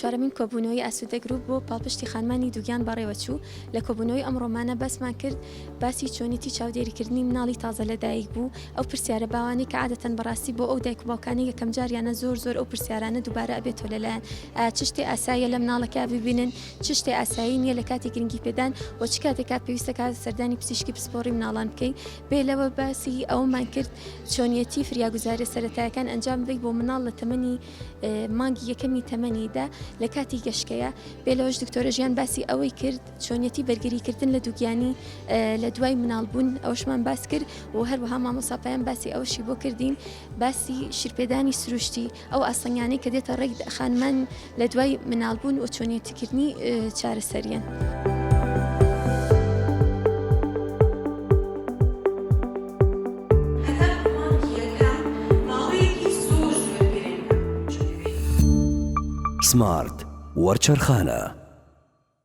چوارەمین کۆبوونەوەی ئاسوودە گروپ بۆ پاڵپشتی خانمانی دووگیان بەڕێوەچوو، لە کۆبوونەوەی ئەمڕۆمانە باسمان کرد باسی چۆنیەتی چاودێریکردنی مناڵی تازە لەدایک بوو، ئەو پرسیارە باوانەی کە عادەتەن بەڕاستی بۆ ئەو دایک و باوکانەی یەکەم جاریانە زۆر زۆر ئەو پرسیارانە دووبارە ئەبێتەوە لەلایان ئایا چ شتێ ئاساییە لە مناڵەکەیا ببینن چ شتێ ئاسایی نییە لە کاتی گرنگی پێدان و چ کاتێکا پێویستە کە سەردانی پزیشکی پسپۆڕی مناڵان بکەین بێ لەوە باسی ئەوەمان کرد چۆنیەتی فریاگوزاریە سەرەتایەکان ئەنجام بدەیت بۆ مناڵ لە تەمەنی مانگی یەکەمی تەمەنیدا لە کاتی گەشکەیە بێ لەوەش دکتۆرە ژیان باسی ئەوەی کرد چۆنیەتی بەرگریکردن لە دووگیانی لە دوای مناڵبوون ئەوشمان باس کرد و هەروەها مامۆسا پەیام باسی ئەوشی بۆ کردین باسی شیرپێدانی سروشتی ئەو ئاستەنگانەی کە دێتە ڕێک خانمان لە دوای مناڵبوون و چۆنیەتیکردنی چارەسەریان. سمارت وەرچەرخانە.